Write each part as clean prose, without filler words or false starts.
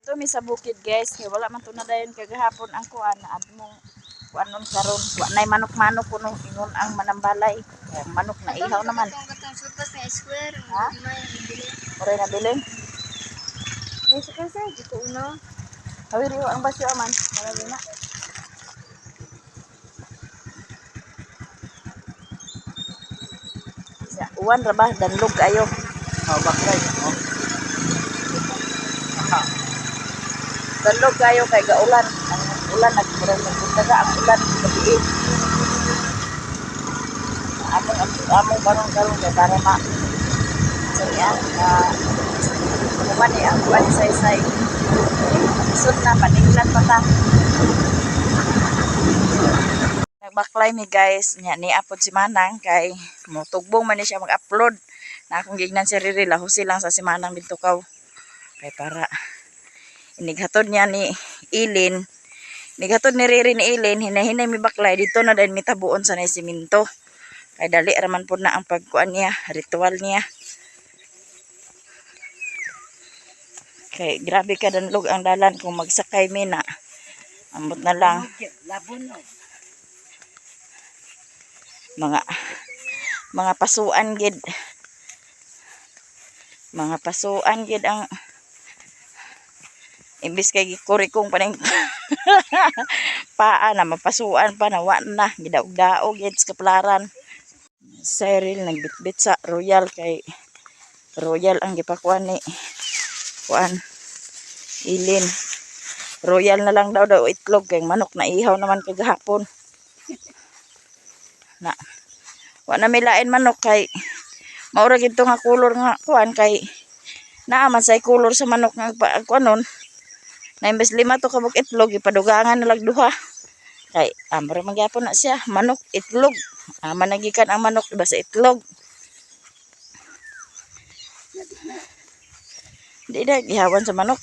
Dito mi sa bukid, guys, kay wala man to na dayon kagahapon ang kuan na admong kuan nun karon. Wa nay manok-manok kuno ingon ang manambalay. Kay ang manok na ihaw naman. Katong katong sopas nga square. Ha? May bili. Oray na bilin. Ay sa kasi di ko uno. Hawiri ang basyo man. Marami na. Sa uwan ra ba danlog kayo. Oh, baklay. Oh. Danlog kayo kay gaulan. Ang ulan nagmurag nagpunta ang ulan gabi. Among among barong karon kay para ma sa iya human ni ang kuan say-say. Isod na paninglan pa ta. Nagbaklay mi, guys, nya ni apod si Manang kay motugbong man ni siya mag-upload. Na akong gignan si Riri lahusi lang sa si Manang didto kaw. Kay para inighatod niya ni Ilin. Inighatod ni Riri ni Ilin, hinahinay mi baklay dito na dahil mitabuon sa nay siminto. Kay dali raman po na ang pagkuan niya, ritual niya. Kay grabe ka danlog ang dalan kung magsakay mi na. Ambot na lang Labon no. mga mga pasuan gid. Mga pasuan gid ang imbis kay gikurikong pa ning paa na mapasuan pa na wa na gidaog-daog gid sa kaplaran. Cyril nagbitbit sa Royal kay Royal ang gipakuan ni kuan Ilin. Royal na lang daw daw itlog kay manok na ihaw naman kagahapon. Na wa na may lain manok kay maura gid to nga kulor nga kuan kay naa man say kulor sa manok nga kuanon na imbes lima to kabuk itlog ipadugangan na lang duha kay amra man gyapon na siya manok itlog ama nagikan ang manok iba sa itlog di na gihawan sa manok.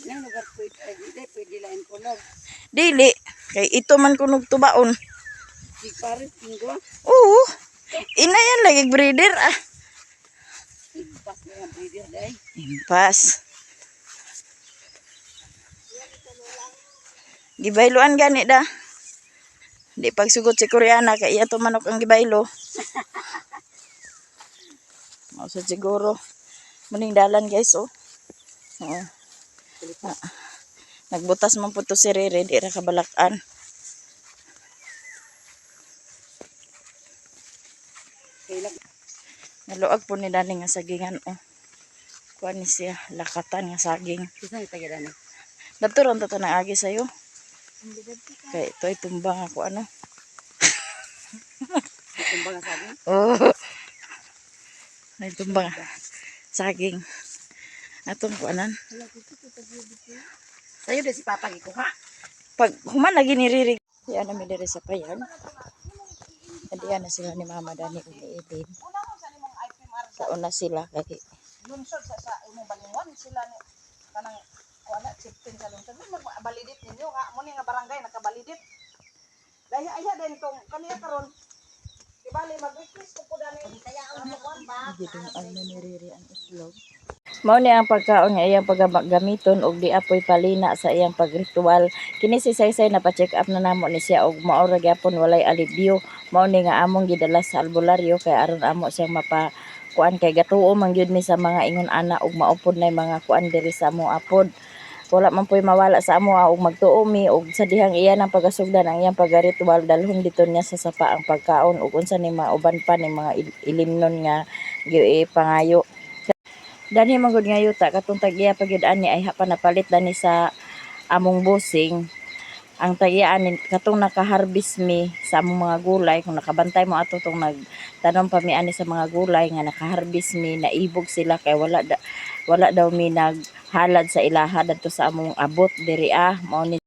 Nang lugar pwede, ay, hindi pwede lain kulor. Dili kay ito man kunog tubaon. Di pares tinggo. Oo, ina yan lagi breeder ah. Impas na yung breeder day. Impas. Gibayloan gani da. Di pagsugot si Koreana kay iya to manok ang gibaylo. Mao sa siguro. Muning dalan, guys, oh. Oo. Ah, nagbutas man po to si Rere, di ra kabalakan. Kailan Naluag po ni Dani nga sagingan oh. Kuan ni siya, lakatan nga saging. Kisa ni taga dani. Naturon ta na agi sayo. Kay ito ay tumbang ako ano. Tumbang sa akin. Oh. Ay tumbang. Saging. Atong kuanan. Sayo de si Papa gikuha. Pag human lagi ni Riri. Yan na mi diri sa payag. Adiyan na sila ni Mama Dani ug ni Edin. Kauna sila kay Lungsod sa imong balingon sila ni kanang kuan na chieftain sa lungsod may magbalidit ninyo nga mo ni nga barangay nakabalidit dahil aya din tong kaniya karon di bali mag-request ko po dani gidungan na ni Riri ang itlog. Mao ni ang pagkaon nga iyang paggamiton og di apoy palina sa iyang pagritual. Kini si Saysay napa-check up na namo ni siya og mao ra gyapon walay alibyo. Mao ni nga among gidala sa albularyo kay aron amo siyang mapa kuan kay gatuo man gyud mi sa mga ingon ana og maupod nay mga kuan diri sa amo apod. Wala man po'y mawala sa amo og magtuo mi og sa dihang iya ng pagasugdan ang iyang pagaritual dalhon dito niya sa sapa ang pagkaon ug unsa ni mga uban pa ni mga ilimnon nga gipangayo. Danhi man gud nga yuta katong tag-iya pa gyud ani ay hapa napalit dani sa among busing. Ang tag-iya ani katong nakaharvest mi sa among mga gulay kung nakabantay mo ato tong nagtanom pa mi ani sa mga gulay nga nakaharvest mi naibog sila kay wala daw mi naghalad sa ilaha dadto sa among abot diri ah mao ni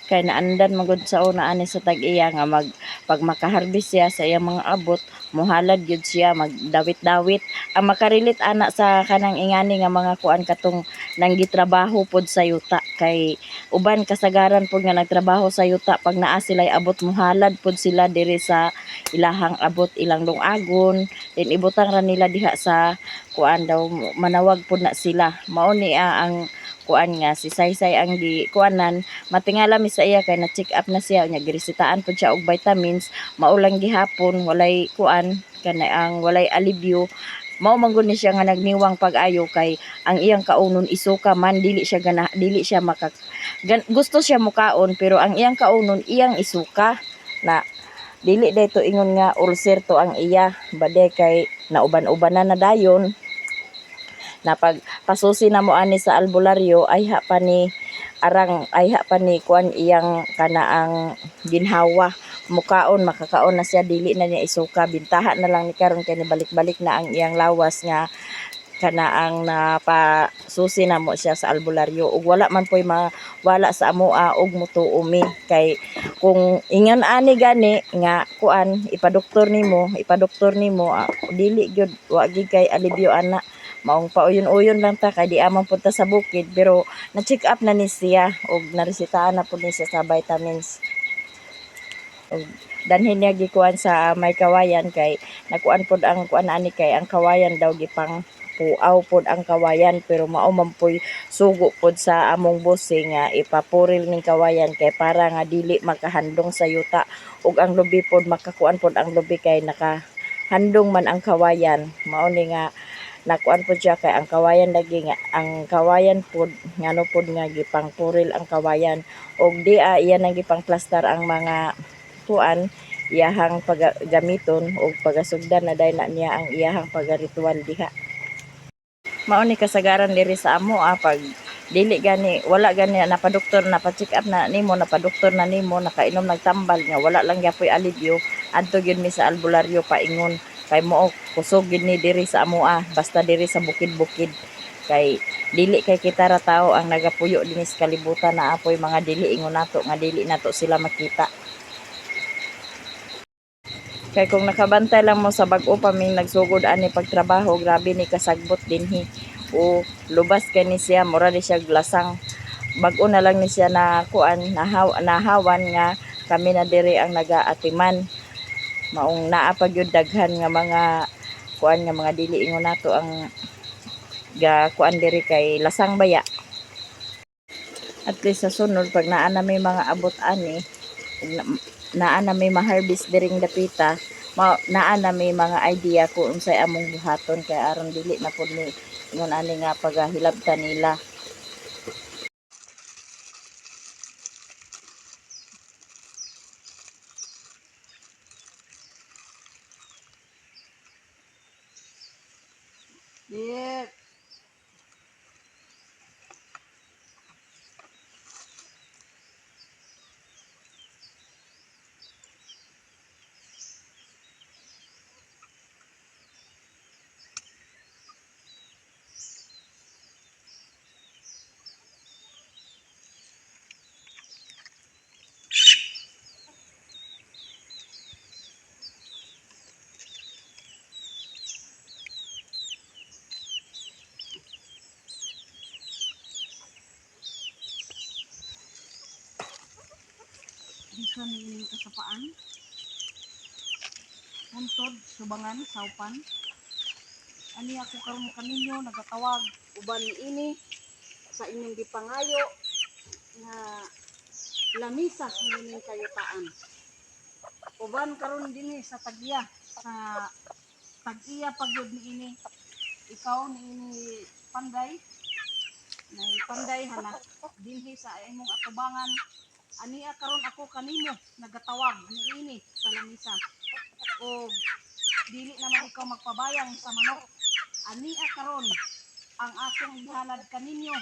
kay naandan man gud sa una ani sa tag-iya nga mag pag makaharvest siya sa iyang mga abot mohalad gyud siya magdawit-dawit. Ang makarilit ana sa kanang ingani nga mga kuan katong nanggitrabaho pod sa yuta kay uban kasagaran pod nga nagtrabaho sa yuta pag naa sila'y abot mohalad pod sila diri sa ilahang abot ilang lungagon then ibutang ra nila diha sa kuan daw manawag pod na sila. Mao ni ang kuan nga si Saysay ang gi kuanan. Matingala mi sa iya kay na check up na siya, nya giresetahan pud siya og vitamins. Maulang gihapon walay kuan kanay ang walay alibyo. Mao man gud ni siya nga nagniwang pag-ayo kay ang iyang kaunon isuka man, dili siya gana, dili siya maka gusto siya mukaon pero ang iyang kaunon iyang isuka na dili dayto ingon nga ulcer to ang iya bade kay nauban-uban na dayon na pag pasusi na mo ani sa albularyo ay ha pa ni arang ay ha pa ni kuan iyang kanaang ginhawa mukaon, makakaon na siya, dili na niya isuka. Bintaha na lang ni karon kay nibalik-balik na ang iyang lawas nga kanaang napasusi na mo siya sa albularyo. Ug wala man po'y mawala sa amoa og mutuo mi kay kung ingon ani gani nga kuan ipadoktor nimo, dili gyud, wa gyud kay alibyo ana. Maong pauyon-uyon lang ta kay di amang punta sa bukid, pero na-check up na ni siya og naresitaan na pud ni siya sa vitamins. Og danhin niya gikuan sa may kawayan kay nakuan pod ang kuan ani kay ang kawayan daw gipang puaw pod ang kawayan, pero mao man poy sugo pod sa among boss nga ipapuril ning kawayan kay para nga dili makahandong sa yuta ug ang lubi pod makakuan pod ang lubi kay nakahandong man ang kawayan. Mao ni nga nakuan pod siya kay ang kawayan lagi nga ang kawayan pod ngano pod nga gipangpuril ang kawayan og di iyan ang gipangplastar ang mga kuan iyahang paggamiton og pagasugdan na dayna niya ang iyahang pagaritual diha. Mao ni kasagaran diri sa amo pag dili gani wala gani napadoktor, napa-check up na nimo, napadoktor na nimo, nakainom nagtambal nga wala lang gyapoy alibyo, adto gyud mi sa albularyo paingon kay mao kusog gyud ni diri sa amoa basta diri sa bukid-bukid kay dili kay kita ra tao ang nagapuyo dinhi sa kalibutan, na apoy mga dili ingon nato nga dili nato sila makita. Kay kung nakabantay lang mo sa bag-o pa ming nagsugod ani pagtrabaho, grabe ni kasagbot dinhi. O lubas kay ni siya, mura ni siya lasang. Bag-o na lang ni siya na kuan nahawan nga kami na diri ang nagaatiman. Maong naa pa gyud daghan nga mga kuan nga mga dili ingon nato ang ga kuan diri kay lasang baya. At least sa sunod pag naa na may mga abot ani ug naa na may ma-harvest diring dapita, naa na may mga idea kung unsay among buhaton kay aron dili na pud ni ingon ani nga pagahilabta nila. Yeah. Bisan ining kasapaan. Puntod, Subangan, Saupan. Ani ako karon kaninyo nagatawag uban ini sa inyong gipangayo nga lamisa nining kayutaan. Uban karon dinhi sa tagya sa tag-iya pagyud niini, ikaw niini Panday, nay Panday hana dinhi sa imong atubangan. Ania karon ako kanimo nagatawag niini sa lamisa og dili naman ikaw magpabayang sa manok. Ania karon ang akong ihalad kaninyo,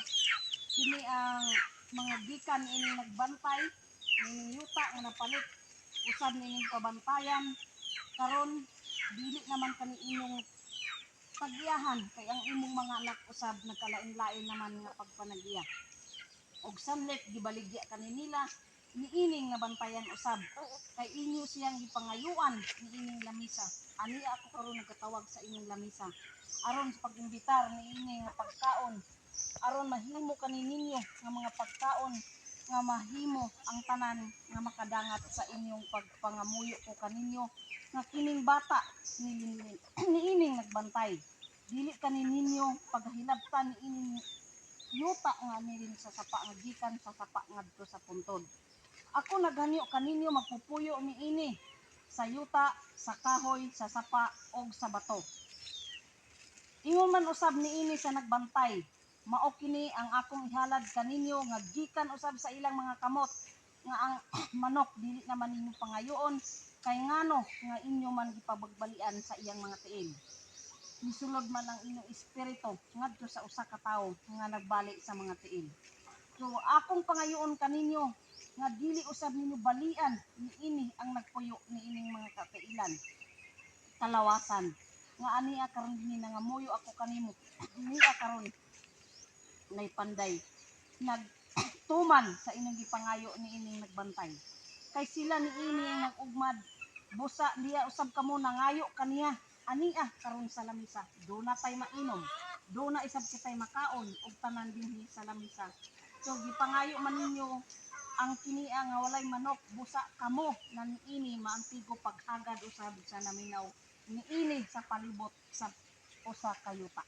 kini ang mga gikan ini nagbantay nining yuta nga napalit usab nining pabantayan. Karon dili naman kani inyong pagyahan kay ang imong mga anak usab nagkalain-lain naman nga pagpanagiya og sanlit gibaligya kani nila niining nabantayan usab kay inyo siyang gipangayuan niining lamisa. Ani ako karon nagkatawag sa inyong lamisa aron sa pag-imbitar niini nga pagkaon, aron mahimo kani ninyo nga mga pagkaon nga mahimo ang tanan nga makadangat sa inyong pagpangamuyo ko kaninyo nga kining bata niining nagbantay dili kani ninyo paghilabtan niining Yuta nga nirin sa sapa nga gikan sa sapa ngadto sa puntod. Ako naghanyo kaninyo magpupuyo niini sa yuta, sa kahoy, sa sapa og sa bato. Ingon man usab niini sa nagbantay, mao kini ang akong ihalad kaninyo nga gikan usab sa ilang mga kamot nga ang manok dili naman ninyo pangayoon, kay ngano nga inyo man gipabagbalian sa iyang mga tiil? Misulod man ang inyong espiritu ngadto sa usa ka tawo nga nagbali sa mga tiil. So akong pangayoon kaninyo nga dili usab ninyo balian niini ang nagpuyo niining mga katiilan kalawasan nga ania karon dinhi nangamuyo ako kanimo niya karon nay Panday nagtuman sa inyong gipangayo niining nagbantay, kay sila niini ang nag-ugmad. Busa diya usab kamo nangayo kaniya, ania karon sa lamisa do na tay mainom, do na isab kitay makaon og tanan dinhi sa lamisa. So gipangayo man ninyo ang kinia nga walay manok, busa kamo na niini maantigo paghagad usab sa naminaw niini sa palibot sa usa ka yuta.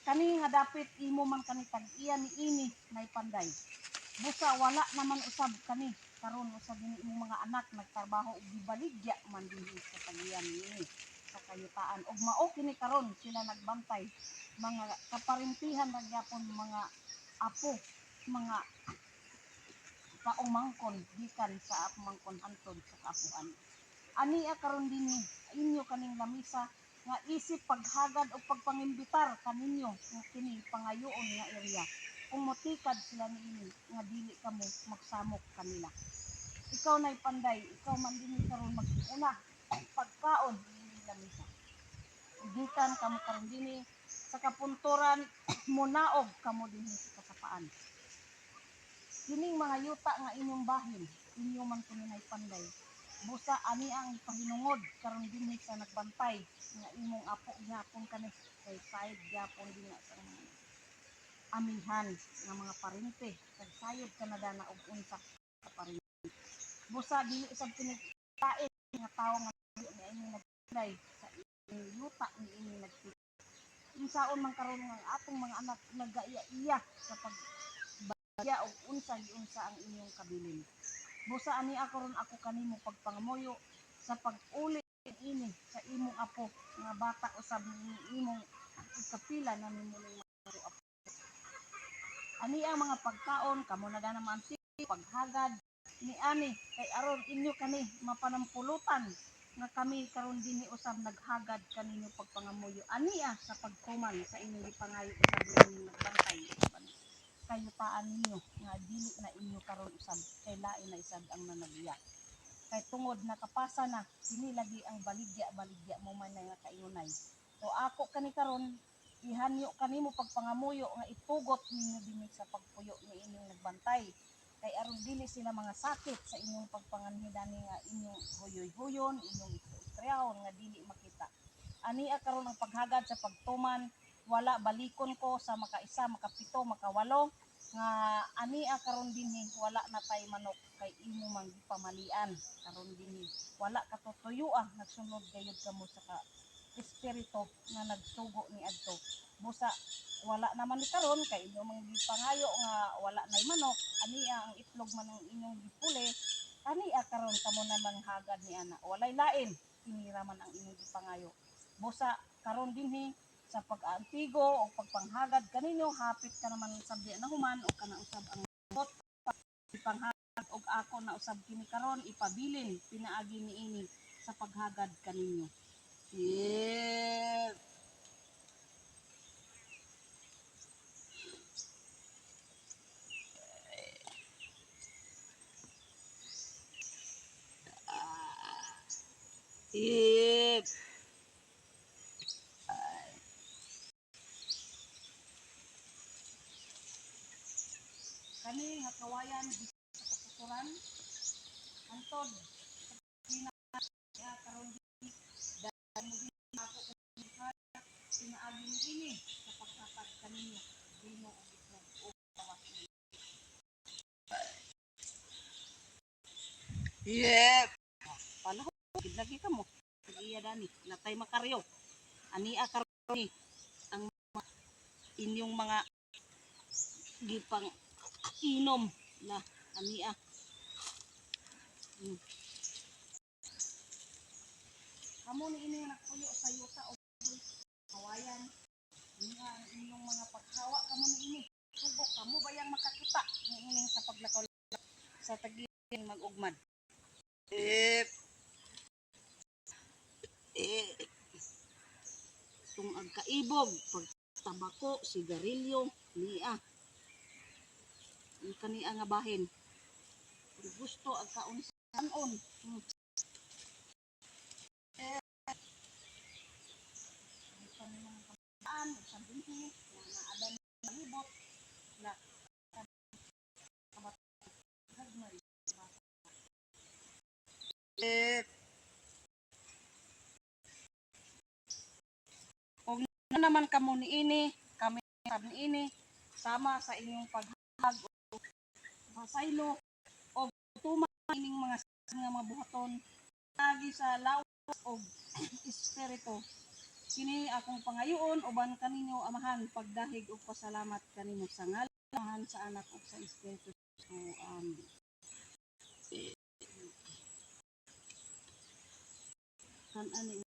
Kani nga dapit imo man kani tag-iya niini, Nay Panday. Busa wala naman usab kani karon usab ini imong mga anak nagtrabaho ug gibaligya man dinhi sa tag-iya niini sa kayutaan, ug mao kini karon sila nagbantay, mga kaparintihan ra gyapon, mga apo, mga paumangkon gikan sa apmangkon hantod sa kaapuhan. Ania karon dinhi inyo kaning lamisa nga isip paghagad o pagpangimbitar kaninyo nga kini pangayoon nga area kung motikad sila niini nga dili kamo magsamok kanila. Ikaw, Nay Panday, ikaw man dinhi karon mag-una pagkaon niini lamisa. Gikan kamo karon dinhi sa kapunturan, munaog kamo dinhi sa kasapaan. Kining mga yuta nga inyong bahin, inyo man kini, Nay Panday. Busa ani ang pahinungod karon dinhi sa nagbantay nga imong apo gyapon kani, kay sayod gyapon din na sa mga amihan nga mga parente, kag sayod kanada na og unsa ka parente. Busa dili usab kini tae nga tawo nga ni inyong nagbantay sa inyong yuta ni inyong nagpili. Unsaon man karon nga ang atong mga anak nagaiya-iya sa pag ya og unsa giunsa ang inyong kabilin. Busa ani ako ron ako kanimo pagpangamuyo sa pag-uli ini sa imong apo nga bata usab ni imong ikapila na nimo ning mga apo. Ani ang mga pagkaon kamo na gana maanti paghagad ni ani kay aron inyo kani mapanampulutan nga kami karon dinhi usab naghagad kaninyo pagpangamuyo ania sa pagtuman sa inyong gipangayo usab ninyong nagbantay kayutaan ninyo nga dili na inyo karon usab, kay lain na isab ang nanagiya, kay tungod nakapasa na kini lagi ang baligya baligya mo man na nga kaingunay. So ako kani karon ihanyo kanimo pagpangamuyo nga itugot ninyo dinhi sa pagpuyo ni inyong nagbantay, kay aron dili sila mga sakit sa inyong pagpanganhidani nga inyong huyoy-huyon, inyong istriyahon nga dili makita. Ania karon ang paghagad sa pagtuman, wala balikon ko sa makaisa, makapito, makawalo nga ania karon dinhi wala na tay manok kay imo man gipamalian karon dinhi. Wala katutuyo, nagsunod gayud kamo sa ka espiritu nga nagsugo ni adto. Busa wala naman ni karon kay inyo mang gipangayo nga wala nay manok. Ania ang itlog man ang inyong gipuli. Ania karon kamo naman hagad ni ana, walay lain, kinira man ang inyong gipangayo. Busa karon dinhi sa pag-aantigo o pagpanghagad kaninyo, hapit ka naman sa biya na human o kana usab ang bot ipanghagad, og ako na usab kini karon ipabilin pinaagi niini sa paghagad kaninyo. Yeah. Yeah. Kani nga kawayan sa katuturan antod dina karon dahil mo din ako pinaagi niini sa paghatag kaninyo bino og itlog o gawas ni. Yeah. Panahon gid lagi kamo iya dani natay makaryo ania karon ni ang inyong mga Gipang inom la ania. Kamo ni ini nga nagpuyo sa yuta o kawayan. Niya ang inyong mga paghawa kamo ni ini. Tugok kamo bayang makakita ni ining sa paglakaw sa taging magugmad. Eh, eh, tung ang kaibog, pag tabako, sigarilyo, niya. Ang kaniya nga bahin. Kung gusto ang kaon sa kanon. An, sa binhi, na naadan ng libot, na gagmay. Eh, og na naman kamo niini, kami sab niini, sama sa inyong paghag o pasaylo og tuman ining mga nga mga buhaton agi sa lawas og espiritu. Kini akong pangayoon uban kaninyo Amahan pagdahig og pasalamat kanimo sa ngalan Amahan sa Anak ug sa Espiritu. So, kan ani.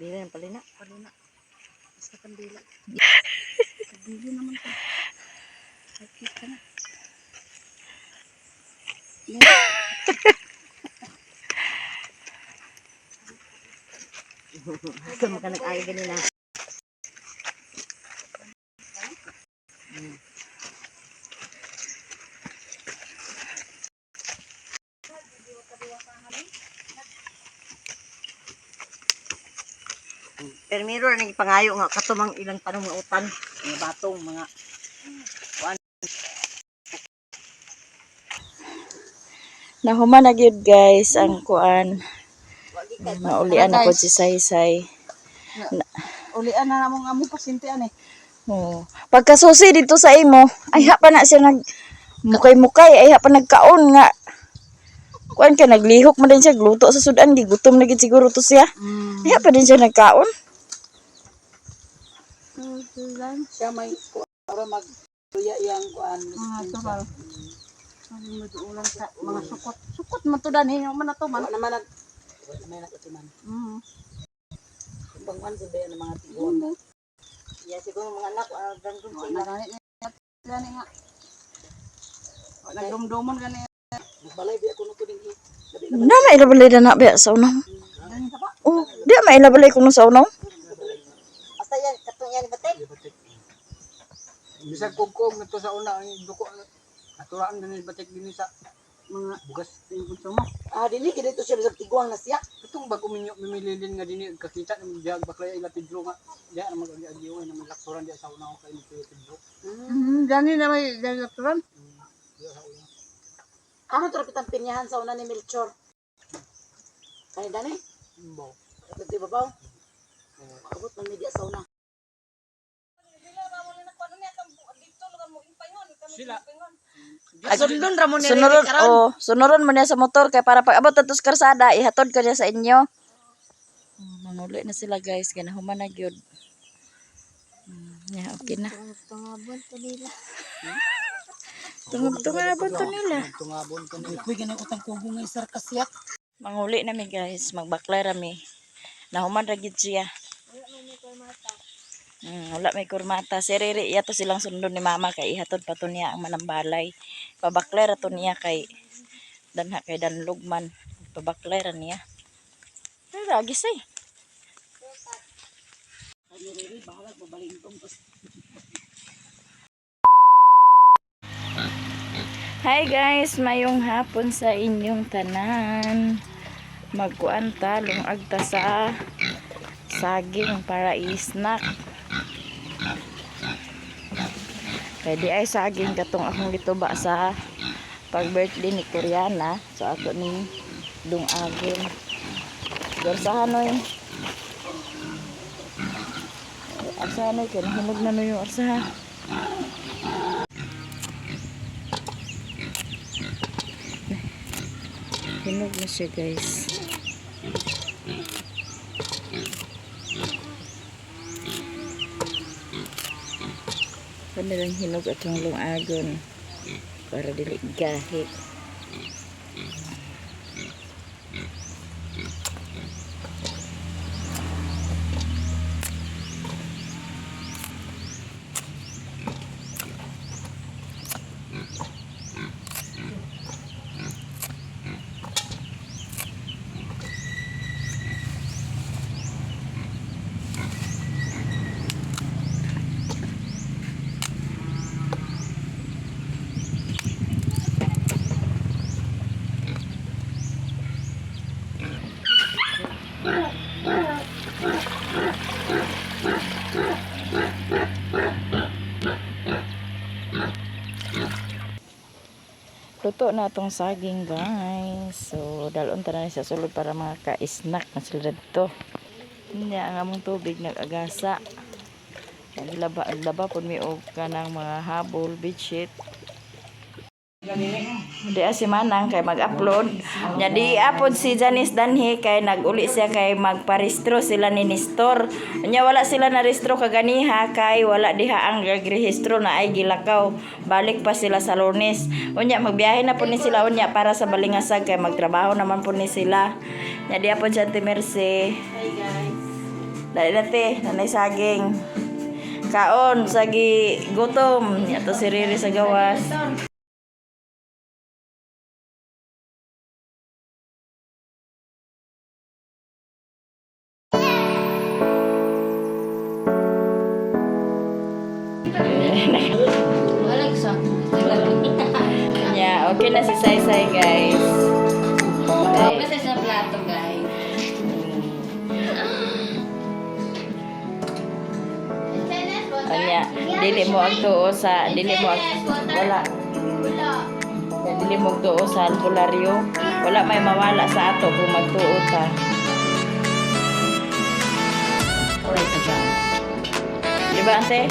Dili ang palina. Palina. Basta kandila. Kandila naman to. Sakit ka na. Asa mo ka nag-ayo ganina? Pero meron na pangayo nga katumang ilang tanong nga utan, mga batong, mga Nahuman na gyud guys ang kuan. Maulian ako si Saysay. Ulian na namong among pasyente ani. Oo. Pagkasusi dito sa imo, ay ha pa na siya nag mukay-mukay, ay ha pa nagkaon nga. Kuan ka naglihok man din siya gluto sa sudan, gigutom na gid siguro to siya. Ay ha pa din siya nagkaon. Siya may para mag luya yang kuan. Mga tural. Mga sa mga sukot. Sukot man to danhi man na to man. Wala naman nag wala naman nagatiman. Bangwan sa bayan ng mga tigon. Yeah, siguro mga anak, gandun sila. Gani nga. Nagdumdumon gani. Nagbalay bi ako nito dinhi. Na mailabalay na na ba sa una. Oh, di mailabalay kuno sa una. Asa yan, katong yan, batik. Bisag kugkog nito sa una ang duko aturaan din batik dinhi sa Mga bugas. konsumo. Ah, dili, kaya dito siya, bisag tiguang na siya. Itong bago minyo mimililin nga dinhi kakita ng diag baklay ila Pedro nga diya na mag-agi na may lakturan diya sa una ko kay ni Kuya Pedro. Gani na may gani turan. Diya sa una. Ano to pitang pinyahan sa una ni Melchor? Kani dani? Imbaw. Di ba ba? Abot man media sa una. Sila. Sundon ra mo ni Sunuron, oh, sunuron mo niya sa motor kay para pag abot atos karsada ihatod ka niya sa inyo. Oh, manguli na sila guys, ganahuman na gyud. Yeah, okay na. Tungabon to nila. Tungab-tungabon to nila. Tungabon ko nila. Uy, gani utang kugo nga isar kasyak. Manguli na mi guys, magbaklay ra mi. Nahuman ra gid siya. Wala may kurmata. Si Riri, iya to silang sundon ni mama kay ihatod pa to niya ang manambalay. Pabaklay ra to niya kay danha kay danlog man. Pabaklay ra niya. Pero agis eh. Hi guys, mayong hapon sa inyong tanan. Magkuan ta, lungag ta sa saging para i-snack. Kay di ay saging katong akong gituba sa pag-birthday ni Koreana. So ato ni dungagin. Garsahan noy. Arsahan noy kay nahinog na noy yung arsahan. Hinog na siya, guys. Kanilang hinog at yung lungagon para dili gahi. Luto na atong saging, guys. So, dalon ta na ni sa sulod para makaka-snack na sila dito. Nya ang among tubig nag-agasa. Naglaba, naglaba pud mi og kanang mga habol, bedsheet. Di si Manang kay mag-upload. Nya di apod si Janice Danhi kay nag-uli siya kay magparehistro sila ni Nestor. Nya wala sila na rehistro kaganiha kay wala diha ang nagrehistro na ay gilakaw. Balik pa sila sa Lunes. Unya magbiyahe na po ni sila unya para sa Balingasag kay magtrabaho naman po ni sila. Nya di apod siya Ate Mercy. Hi guys. Dali na te, nanay saging. Kaon, sagi gutom. Nya to si Riri sa gawas. Walang sa. Yeah, okay na si Saysay, guys. Okay. Basta sa plato, guys. Anya, dili mo agtuo sa dili mo wala. Wala. Dili mo agtuo sa albularyo. Wala may mawala sa ato kung magtuo ta. Alright na dyan. Di ba, ate?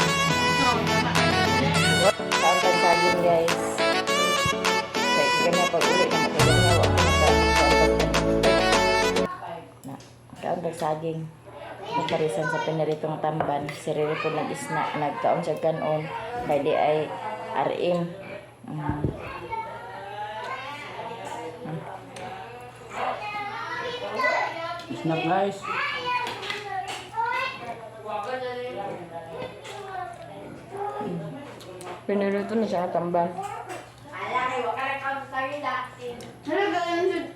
Kaon tag saging, guys. Kay kanya pag uli na makaganya wa ko maka na. Kaon tag saging. Kaparisan sa pinaritong tamban, si Riri po nag-isna, nagkaon siya kanon, kay di ay RM. Snack, guys. Pinirito na siya ang tamban. Hello, guys.